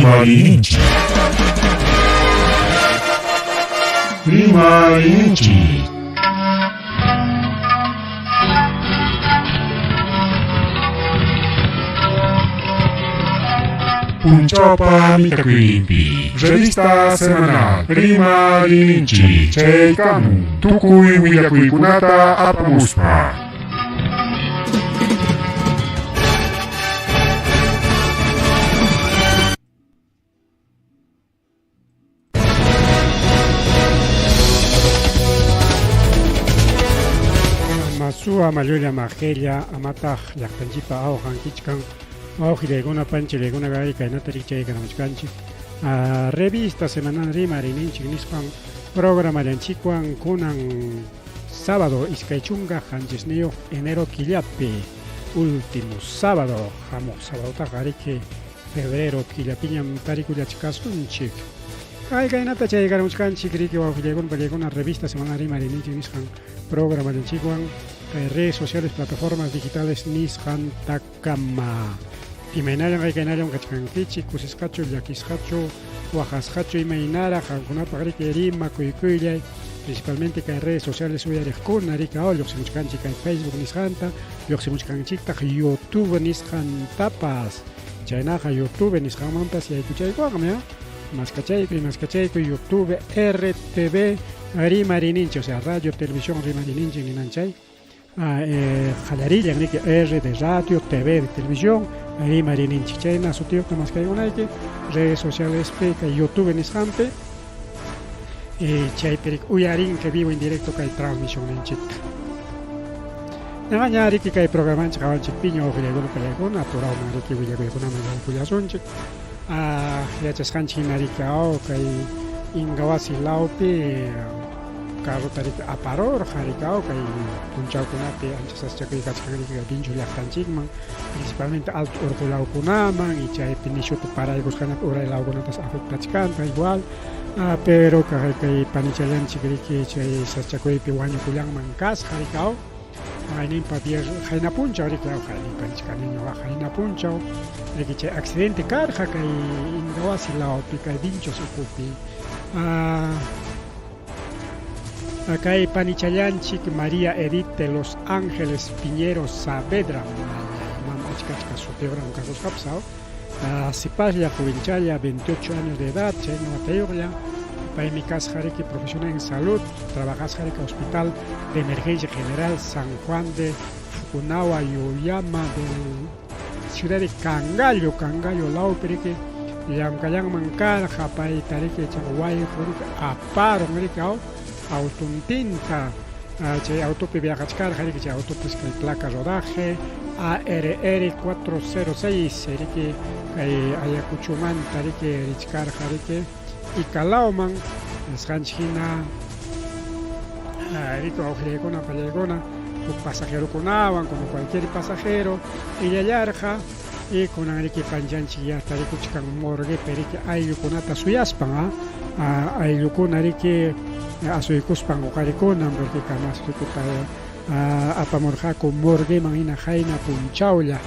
Rimarininchik. Rimarininchik. Punchawpa mitakuyninpi Revista semanal Rimarininchik chayaykamun tukuy willakuykunata apamuspa. Masua mallulla majella amataq llaqtanchikpa awqan kichkan wawqillaykuna panchillaykuna kay kaynata rikchaykamuchkanchik revista semanal rimarininchik nisqan programallanchikwan kunan sábado 27 enero killapi último sábado hamuq sabadotaqa riki febrero killapiñam tarikullachkasunchik. Kay kaynata chayaykamuchkanchik riki wawqillaykuna pallaykuna revista semanal rimarininchik nisqan programallanchikwan kay redes sociales plataformas digitales nisqantakama. Imaynallam kay kaynallam kachkankichik kusisqachu llakisqachu waqasqachu imaynaraq qamkunapaq riki rimakuykuylay principalmente kay redes sociales uyariqkuna riki aw lluqsimuchkanchik kay Facebook nisqanta lluqsimuchkanchiktaq YouTube nisqantapas chaynaqa YouTube nisqanmanpas yaykuchaykuwanmi a maskachaykuy maskachaykuy YouTube RTV rimarininchik o sea radio televisión rimarininchik ninan chay qallarillan riki R de radio TV de televisión rimarininchik chayna sutiyuqta maskaykunayki redes socialespi kay YouTube nisqanpi chaypi riki uyarinki vivo en directo kay transmisionninchikta. Ñaqa riki kay programanchik qawanchikpiña wawqillaykuna pallaykuna apurawman riki willakuykunaman yaykullasunchik. Yachasqanchik hina riki aw kay Ingawasi lawpi carrota riki aparurqa riki aw kay punchawkunapi ancha sasachakuy kachkan riki kay Vinchu llaqtanchikman principalmente alto urqu lawkunaman y chaypi nishuta paraykusqanapi uray lawkunatas afectachkanta igual pero kay kay panichallanchik riki chay sasachakuypi wañukullanman kasqa riki aw mayninpa qayna punchaw riki aw qayninpa nichkani ñuqa qayna punchaw riki chay accidente karqa kay Ingawasi lawpi kay Vinchos ukupi kay panichallanchik María Edith de los Ángeles Piñero Saavedra mayay mam achka achka sutiyuqraq kakusqapas aw sipaslla jovenchalla 28 años de edad chayna watayuqlla paymi kasqa riki profesional en salud trabajasqa riki hospital de emergencia general San Juan de Fukunawa Yuyama del ciudad de Cangallo Cangallo lawpi riki llamkallanman karqa payta riki chay wayqu riki aparun riki aw autontinta chay autopi viajachkarqa riki chay autopis kay placa rodaje ARR 406 riki kay Ayacuchomanta riki richkarqa riki Icalawman nisqanchik hina riki wawqillaykuna pallaykuna huk pasajerokunawan como cualquier pasajero illallarqa y kunan riki panchanchik ya tarikuchkan morguepi riki ayllukunata suyaspan ayllukuna riki asuykuspan uqarikunan porque kamas riki apamurqaku morgueman hina qayna punchawlla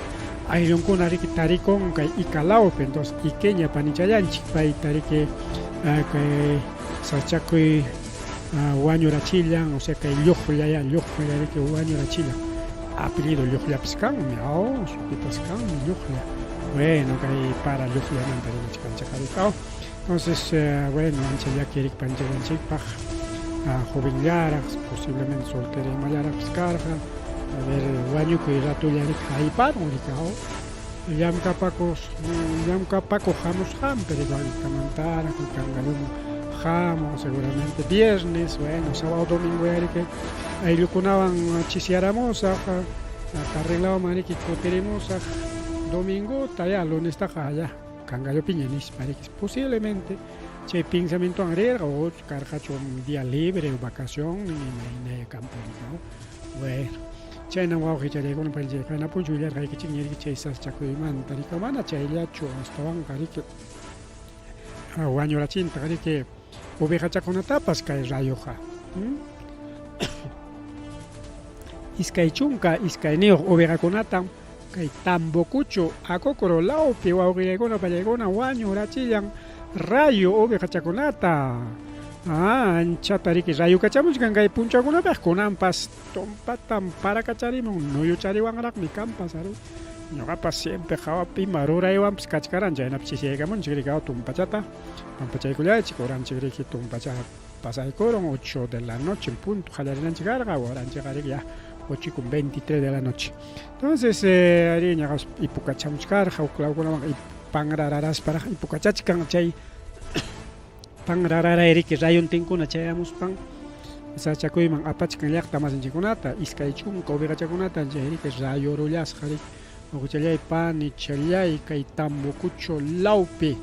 ayllunkuna riki tarikun kay Icalawpi entonces Iqueña panichallanchik payta riki kay sachakuy wañurachillan o sea kay lluqlla ya lluqlla riki wañurachillan apellido lluqllapis kanmi aw sutipas kanmi lluqlla bueno kay para lluqllamanta rimachkanchik riki aw entonces bueno ancha llaki riki panichallanchikpaq jovenllaraq posiblemente soltera imallaraqpis karqa a ver wañukuy ratulla riki hayparun riki aw llamkapakus llamkapakuq hamusqanpi riki Huancamantaraq Cangalloman hamun seguramente viernes bueno sábado domingo ya riki ayllukunawan chisyaramusaq Carrilawman riki kutirimusaq domingota ya lunestaqa allá Cangallopiña nispa riki posiblemente chay pensamientowan rirqa o karqachu día libre o vacación imaynaya kanpa riki no bueno chaynam wawqichallaykuna paylla qayna punchaw willarqaykichikña riki chay sasachakuymanta riki mana chayllachu astawanqa riki wañurachintaq riki ovejachakunatapas kay rayoqa 22 ovejakunatam Kay Tambocucho, Acocoro lawpi wawqillaykuna pallaykuna wañurachillan rayo ovejachakunata. Ah, anchata riki rayo kachamuchkan kay punchawkunapaq kunanpas tumpatam parakacharimun nuyuchariwanraqmi kanpas ari. Ñuqapas siempre hawapi ima ruraywanpas kachkaran chaynapi chisiyaykamunchik riki tumpachata pampachaykullaychik uranchik riki tumpacha pasaykurun 8 de la noche en punto qallarinanchik karqa uranchikqa riki ya 8 con 23 de la noche. Entonces, ari ñuqapas ipukachamuchkarqa huk lawkunaman panrararasparaq ipukachachkan chay panrararay riki rayuntinkuna chayamuspan sachakuyman apachkan llaqta masinchikkunata 20 ovejachakunata chay riki rayurullasqa riki uquchallay panichallay kay Tambocucho lawpi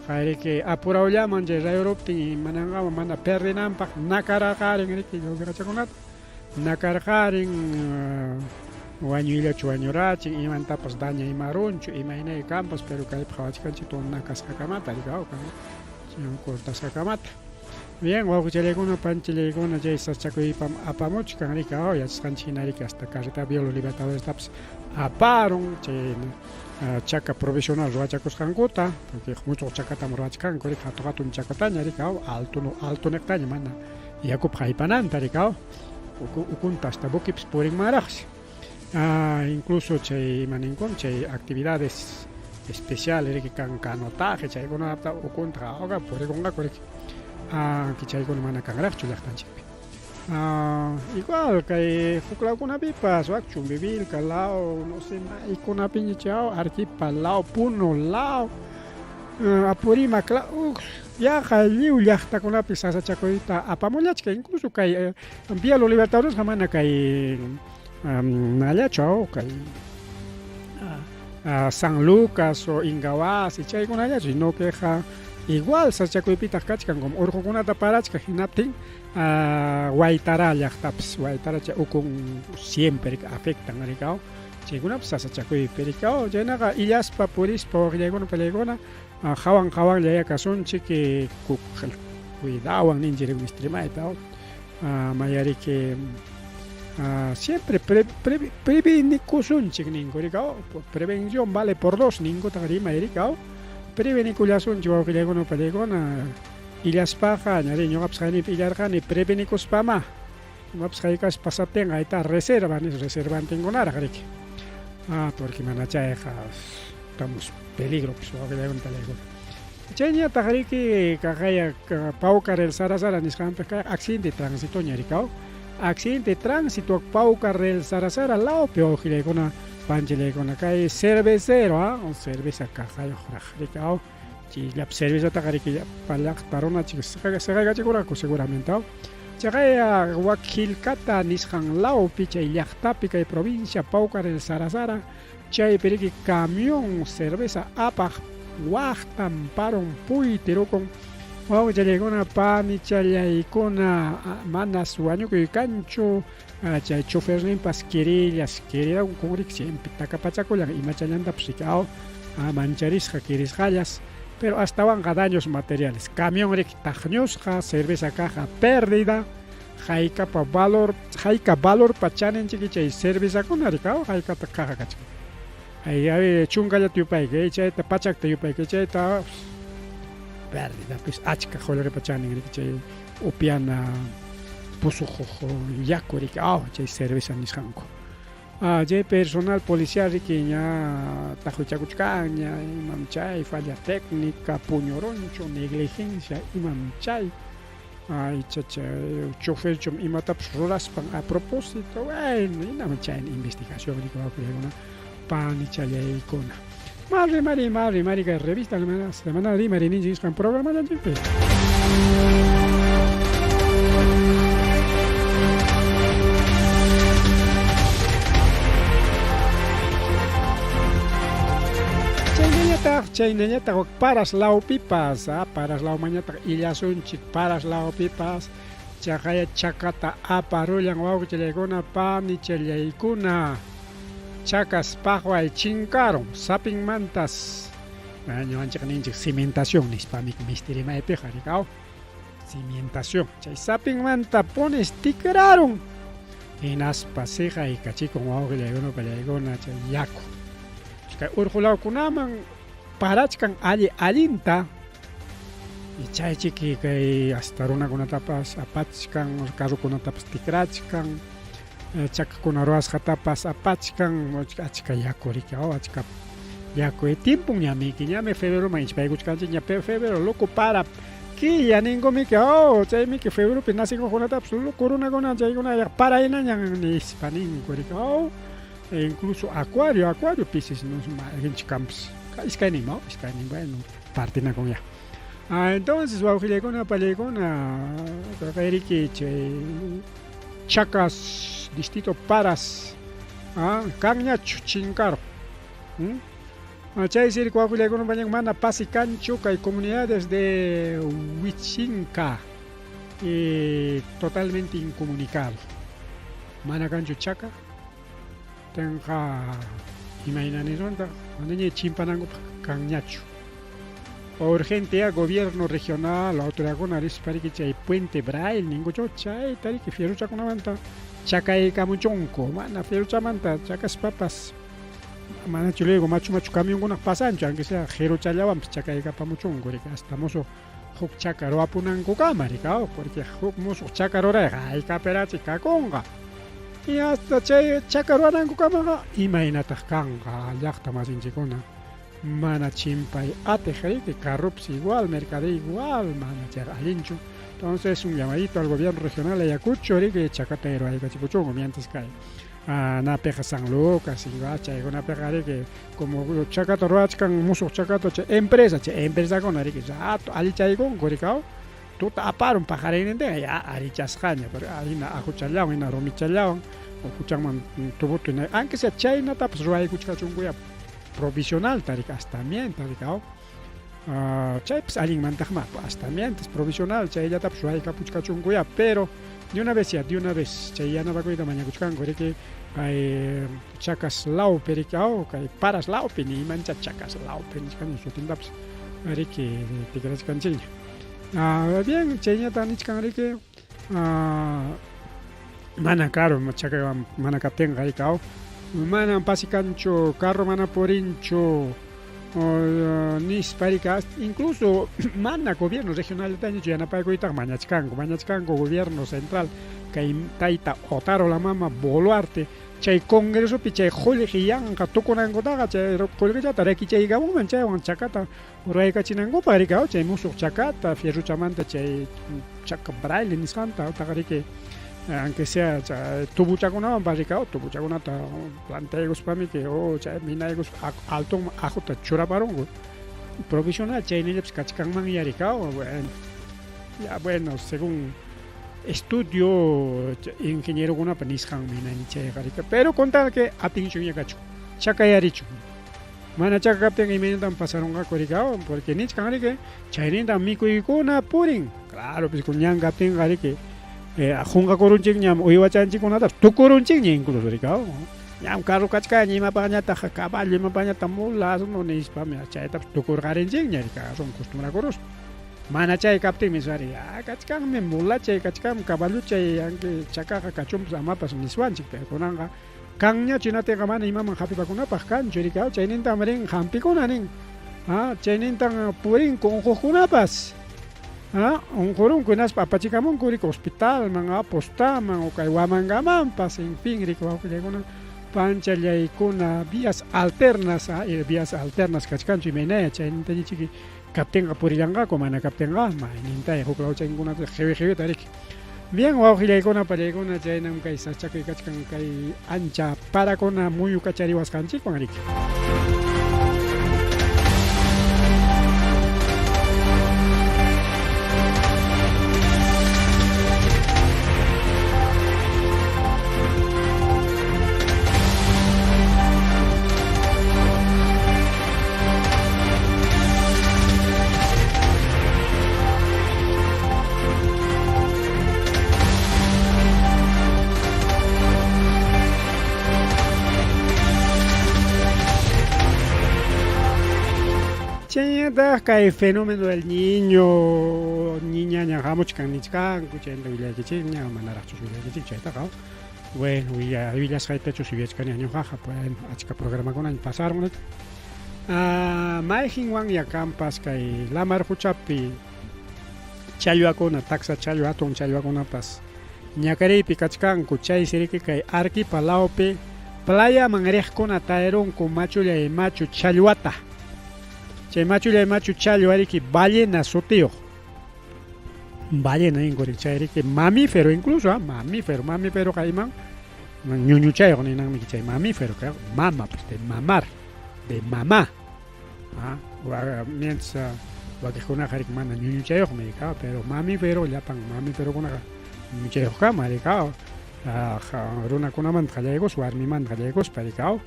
qayriki apurawllaman chay rayuruptin imananqaman mana perdinanpaq nakaraqarin riki ovejachakunata nakarqarin wañuyllachu wañurachin imantapas daña imarunchu imaynay kanpas pero kaypi qhawachkanchik todo nakasqakamata riki cortasqakamata. Bien, wawqichallaykuna, panchillaykuna chay sasachakuypam apamuchkan riki, yachasqanchik hina riki hasta carreta Vía Libertadorestapas aparun chay chaka provisional ruwachakusqankuta, porque muchuq chakatam ruwachkanku riki, hatun hatun chakataña riki, alto alto niqtaña mana yakupa haypananta riki, ukunta hasta buquepas purinmanraqsi. Incluso chay ima ninkun chay actividades especiales riki kan canotaje chaykunata ukunta hawka purikunqaku riki. Chaykuna mana kanraqchu llaqtanchikpi. Igual kay huk lawkunapipas wak Chumbivilca law, no sé maykunapiña chay Arequipa law, Puno law, Apurímac law, yaqa lliw llaqtakunapi sasachakuyta apamullachka incluso kay Vía Los Libertadores mana kay nallachu kay San Lucas o Ingahuasi chaykunallachu sino queqa igual sasachakuypitaq kachkan como urqukunata parachka hinaptin Huaytará llaqtapas Huaytará chay ukun siempre afectan rikaw chaykunapas sasachakuypi rikaw chaynaqa illaspa purispa waqllaykuna pallaykuna hawan hawanlla kasunchik cuidawan ninchik mistrimayta mayariki siempre prevenikusunchik ninku rikaw prevención vale por dos ninkutaq rimay rikaw prevenikullasunchik wawqillaykuna pallaykuna illaspaqa ñari ñuqapas haynipi illarqani prevenikuspama imapas hayk'as pasaptinqa hayta reserva nis reservantinkunaraq riki porque mana chayqa estamos peligro pues wawqillaykuna pallaykuna chayñataq riki kaqaya Paucar el Sara Sara nisqanpi kay accidente de tránsito ña rikaw accidente de tránsito Paucar el Sara Sara lawpi wawqillaykuna panchillaykuna kay cervecero cerveza cajayuqraq rikaw chayllapi cervezataqa riki llapa llaqta runachik siqaykachikurqaku seguramente chaqaya Huaquilcata nisqan lawpi chay llaqtapi kay provincia Paucar el Sara Sara chaypi riki camión cerveza apaq waqtan parun puytirukun wawqichallaykuna panichallaykuna manas wañukuy kanchu chay choferninpas kirillas kirirakun riki siempre takapachakullan imachallantapas riki mancharisqa kirisqallas pero astawanqa daños materiales camión riki taqñusqa cerveza caja pérdida haykapa valor hayka valorpa chaninchik chay cervezakuna riki haykata caja kachkan ay chunkallata yupayki chayta pachakta yupayki chayta pérdida pues achka qullqipa chanin riki chay upiana pusuq yaku riki chay cerveza nisqanku chay personal policial riki ña taqwichakuchkanña imam chay falla técnica puñurunchu negligencia imam chay icha chay choferchum imatapas ruraspan a propósito bueno inam chay investigación riki wawqillaykuna panichallaykuna mari mari mari kay revista semana rimari ninchik nisqan programallanchikpi. Chaynañataq Paras lawpipas Paras lawmanñataq illasunchik Paras lawpipas chaqaya chakata aparullan wawqichallaykuna panichallaykuna chakas paqway chinkarun sapinmantas ñuqanchik ninchik cimentación nispami mistirimaypiqa rikaw cimentación chay sapinmanta pones tikrarun. Hinaspa siqaykachikun wawqillaykuna pallaykuna chay yaku. Kay urqulawkunaman parachkan alli allinta y chay chiki kay hasta runakunatapas apachkan, carrokunatapas tikrachkan, chakakuna ruwasqatapas apachkan, achka yaku riki, oh, achka yaku tiempon ñamiki, ñami febreroman ichpaykuchkanchik ña febrero loco para killa ninkumiki, oh, chaymiki febreropi nacikuqkunatapas loco runakuna chaykuna paraynañan nispa ninku riki, oh, e incluso acuario, acuario piscis no mayqinchik kanpas iskaynin, no, iskaynin, bueno, partinakunya. Ah, entonces wawqillaykuna pallaykuna kaqayriki chay Chacas, distrito Paras, ah, kanñachu chinkaro. ¿Mm? Ah, chay sirku wawqillaykuna pallaykuna mana pasi kanchu kay comunidades de Huichinca totalmente incomunicado. Mana kanchu chaka, tenqa imayna nirunta, manaña chimpanankupaq kanñachu. Urgente ya gobierno regional, autoridadkuna rispa riki chay puente Braille ninkuchu chayta riki fierrochakunamanta chakaykamuchunku, mana fierrochamanta chakaspapas manachu luego machu machu camionkunaq pasanchu, aunque sea fierrochallawanpas chakaykapamuchunku riki hasta musuq huk chaka ruwapunankukama riki, porque huk musuq chaka rurayqa haykapirachi kakunqa. Y hasta chay chaka ruwanankukamaqa imaynataq kanqa llaqta masinchikkuna mana chimpay atiq riki, carropas igual, mercadeo igual, mana chayqa allinchu. Entonces un llamadito al gobierno regional Ayacucho riki chakata ruwaykachipuchunku mientras kay napiqa San Lucas igual chaykunapiqa riki como chakata ruwachkan musuq chakata chay empresa chay empresakuna riki rato allichaykunku riki tuta aparun paqarinnintinqa ya allichasqaña pero hina ajuchallawan hina rumichallawan ukuchanman tubuto hina aunque sea chaynatapas ruwaykuchkachunkuya provisionalta riki hasta mientras riki chaypas allinmantaqma hasta mientras provisional chayllatapas ruwaykapuchkachunkuya pero de una vez ya de una vez chay yanapakuyta mañakuchkanku riki kay Chacas lawpi riki kay Paras lawpi niymancha Chacas lawpi nichkani sutintapas riki tikrachkanchikña. Bien chayñata nichkan riki mana karu chaka mana kaptinqa riki manam pasi kanchu carro mana purinchu nispa riki incluso mana gobierno regionaltañachu yanapaykuytaqa mañachkanku mañachkanku gobierno central kay tayta Otaro la mama Boluarte chay congresopi chay qullqi yanqa tukunankutaqa chay qullqichata rakichaykamunman chaywan chakata ruwaykachinankupaq riki chay musuq chakata fierrochamanta chay chaka braille nisqanta utaqa riki aunque sea chay tubuchakunawanpas riki tubuchakunata plantaykuspamiki chay minaykuspa altonman ajuta churaparunku provisional chaynillapas kachkanmanya riki bueno ya bueno según estudio ingenierokunapa nisqanmi hinani chayqa riki pero con tal que atinchunña kachun chakayarichun mana chaka kaptinqa imaynatam pasarunqaku riki porque nichkan riki chaynintam mikuykuna purin claro pues ñan kaptinqa riki qunqakurunchikñam uywachanchikkunatapas tukurunchikña incluso riki ñam carro kachkanña imapaqñataq caballo imapaqñataq mula asno nispami chaytapas tukurqarinchikña riki aswan costumbrakuruspa mana chay kaptinmi ari kachkanmi mulachay kachkanmi caballuchay aunque chakaqa kachunpas amapas niswanchik pero kunanqa kanñachu hinatinqa mana imaman hapipakunapaq kanchu riki chaynintam rin hampikuna nin chaynintan purinku unquqkunapas unqurunku hinaspa apachikamunku riki hospitalman postaman o kay Huamangamanpas en fin riki wawqillaykuna panchallaykuna vías alternas vías alternas kachkanchu imaynaya chaynintañachiki kaptinqa purillanqaku mana kaptinqa maynintaya huk lawchankunata qiwi qiwita riki. Bien wawqillaykuna pallaykuna chaynam kay sachakuy kachkan kay ancha parakuna muyu kachariwasqanchikwan riki. Chaynataq kay fenómeno del niño, niña ña hamuchkan nichkanku chayta willaykichikña manaraqchus willaykichik chaytaqa. Bueno, willasqaytachus yuyachkani ñuqaqa, bueno, achka programakunaña pasarun. Mayqinwanya kanpas kay lamar quchapi challwakuna, taksa challwa, hatun challwakunapas ñakariypi kachkanku, chaysi riki kay Arquipa lawpi playaman riqkuna tarirunku machullay machu challwata. Chay machullay machu challwa riki ballena sutiyuq. Ballena ninku riki, chay riki mamífero incluso, mamífero, mamíferoqa iman ñuñuchayuq ninanmi chay mamífero, mama, pues de mamar, de mamá. Mientras wakiqkunaqa riki mana ñuñuchayuqmi rika, pero mamífero llapan mamíferokunaqa ñuñuchayuqkama rika, runakunamanta qallaykuspa, warmimanta qallaykuspa rika,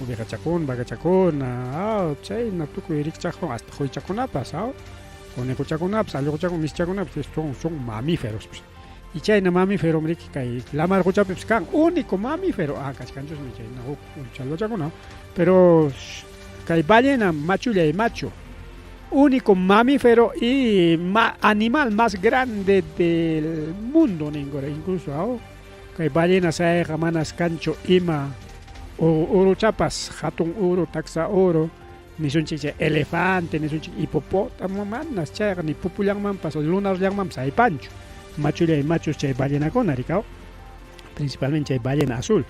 ovejachakuna, vacachakuna, chayna tukuy rikchaqkuna, hasta quychakunapas, conejochakunapas, allquchakunapas, mischakunapas son mamíferos. Y chayna mamífero riki kay lamar quchapipis kan, único mamífero, kachkanchusmi chayna huk challwachakuna, pero kay ballena machullay machu, único mamífero y animal más grande del mundo ninkura, incluso kay ballena sayqa manas kanchu ima uruchapas, hatun uru, taksa uru, nisunchik chay elefante, nisunchik hipopótamo, manas chayqa ni pupullanmanpas, lunarllanmanpas aypanchu. Machullay machus chay ballenakuna rikaw, principalmente chay ballena azul.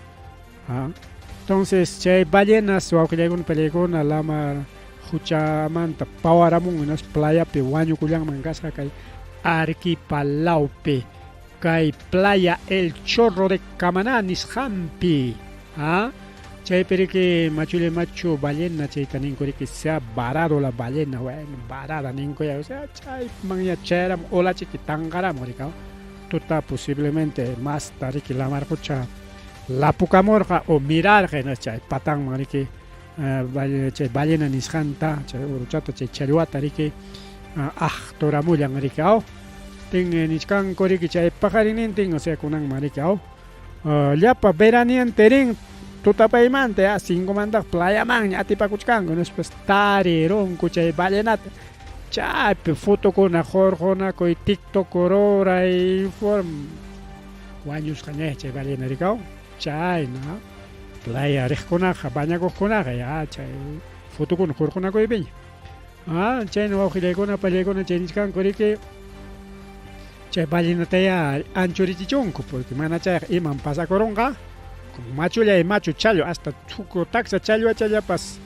Entonces chay ballenas wawqillaykuna pallaykuna lamar quchamanta pawaramun hinaspa playapi wañukullanman kasqa kay Arequipa lawpi, kay playa El Chorro de Camaná nisqanpi. Chaypi riki machullay machu ballena chayta ninku riki se ha varado la ballena, bueno, varada ninku ya, o sea, chayman ya chayaramun olachiki tanqaramun rikaw, tuta posiblemente masta riki lamar qucha lapukamurqa o mirarqa hina chay patanman riki chay ballena nisqanta, chay uruchata, chay challwata riki aqturamullan riki aw, tin nichkanku riki chay paqarinnintin, o sea, kunanman riki aw, llapa veraneante rin tutapaymanta ya 5 mantaq playamanña atipakuchkanku, después tarirunku chay ballenata, chaypi fotokuna hurqunakuy, TikTok ruray, form wañusqaña chay ballena rikaw, chayna playa riqkunaqa, bañakuqkunaqa ya chay fotokuna hurqunakuypiña. Chayna wawqillaykuna pallaykuna chay nichkanku riki chay ballenata ya anchurichichunku, porque mana chayqa iman pasakurunqa, como machullay machu challwa, hasta huk taksa challwachallapas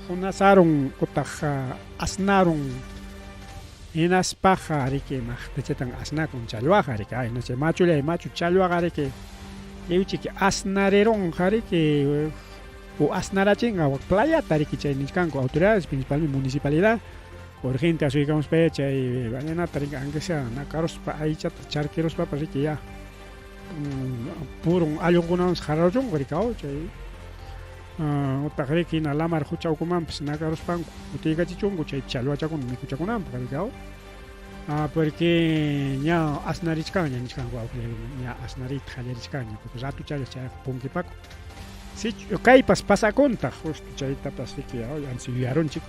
hunasarun utaq asnarun, hinaspaqa riki maqtachatan asnakun challwaqa riki, hina chay machullay machu challwaqa riki lliwchiki asnarirunqa riki o asnarachinqa wak playata riki, chay nichkanku autoridades, principalmente municipalidad, urgente asuykamuspaya chay ballenata riki, aunque sea nakaruspa aychata charquiruspapas riki ya purun allqukunawanpas hararuchunku riki, chay utaq riki hina lamar qucha ukumanpas nakaruspanku kutiykachichunku chay challwachakuna mikuchakunanpaq riki, porque ña asnarichkanña nichkanku ña asnariyta qallarichkanña, porque ratuchalla chayqa punkipakun. Sichu kaypas pasakuntaq, justo chaytapas riki ancha yuyarunchik,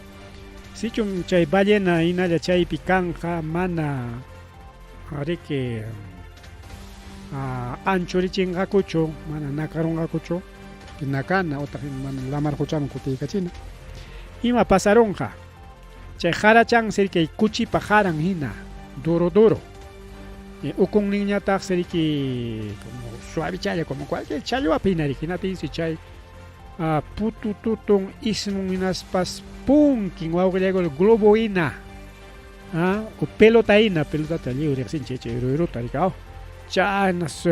sichum chay ballena hinalla chaypi kanqa mana riki anchurichinqakuchu, mana nakarunqakuchu, nakana utaq mana lamar quchaman kutiykachina, ima pasarunqa chay qarachansi riki kuchipa qaran hina duro duro, ukunninñataqsi riki como suavichalla como cualquier challwapi hina riki, hinaptinsi chay putututun ismun hinaspas punkin wawqillaykuna globo hina, o pelota hina, pelotata lliw riqsinchik chay ruruta riki, chaynas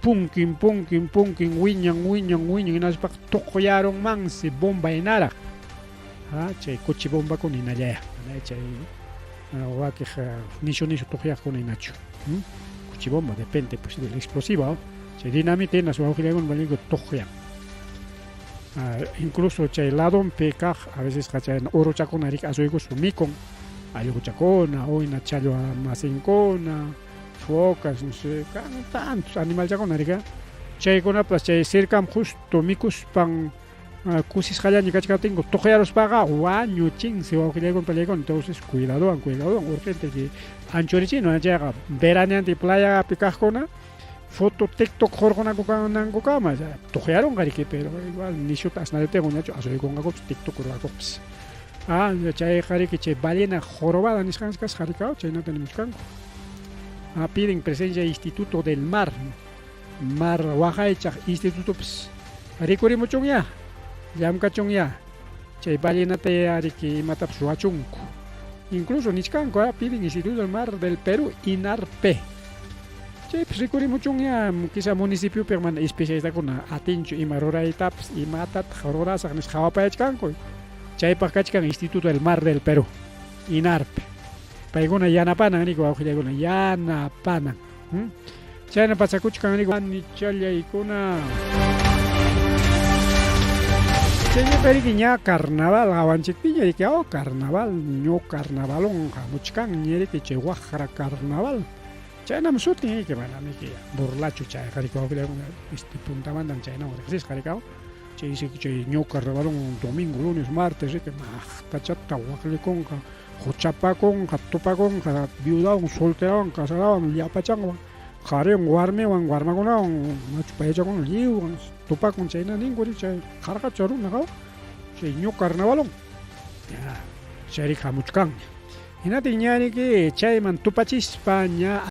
punkin punkin punkin wiñan wiñan wiñan hinaspaqa tuqyarunmansi bomba hinaraq, chay kuchi bombakuna hinallaya, mana chay wakiq nishu nishu tuqyaqkuna hinachu, kuchi bomba depende pues del explosivo, chay dinamita hinas wawqillaykuna valinku tuqyan. Incluso chay ladonpi kaq a veces chay uruchakuna riki asuykuspa mikun, allquchakuna, uyna challwa masinkuna, focas, no sé, tantos animalchakuna riki, chaykunapas chay cercam justo mikuspan kusisqallaña kachkaptinku tuqyaruspaqa wañuchinsi wawqillaykuna pallaykuna, entonces cuidadowan cuidadowan urgente que anchurichina, chayqa veraneante playapi kaqkuna. Foto TikTok hurqunankukama tuqyarunqa riki, pero igual nishuta asnariptinqa ñachu asuykunqakupas TikTok rurakuqpas. Ah, chayqa riki chay ballena jorobada nisqansi kasqa riki, chaynata nimuchkanku. Ah, piden presencia Instituto del Mar, Mar waqaychaq institutopas rikurimuchunyá, llamkachunyá, chay ballenata riki imatapas ruwachunku. Incluso nichkanku, ah, piden Instituto del Mar del Perú, INARPE. Chaypas rikurimuchunyá, quizá municipiopiqa mana especialistakuna atinchu ima ruraytapas, imatataq rurasaq nispa qhawapayachkanku. Chaypaq kachkan Instituto del Mar del Perú, INARPE. Paykuna yanapanan riki wawqillaykuna, yanapanan. Chayna pasakuchkan riki anichallaykuna. Chayñaqa riki ña carnaval hawanchikpiña riki, oh carnaval, ño carnavalón hamuchkan ña riki chay waqra carnaval. Chaynam sutin riki, manam riki burlachu chayqa riki wawqillaykuna, este puntamantam chaynawan riqsisqa riki, chay chay ño carnavalón domingo, lunes, martes riki maqtachata waqllikunqa, huchapakunqa, tupakunqa, viudawan, solterawan, casadawan, llapachanwan, qhariwan, warmiwan, warmakunawan, machu payachakunawan, lliwwan tupakun chayna ninku riki chay qarqacha runaqa chay ño carnavalón. Ya, chayri hamuchkanña. Hinaptin ña riki chayman tupachispa ña.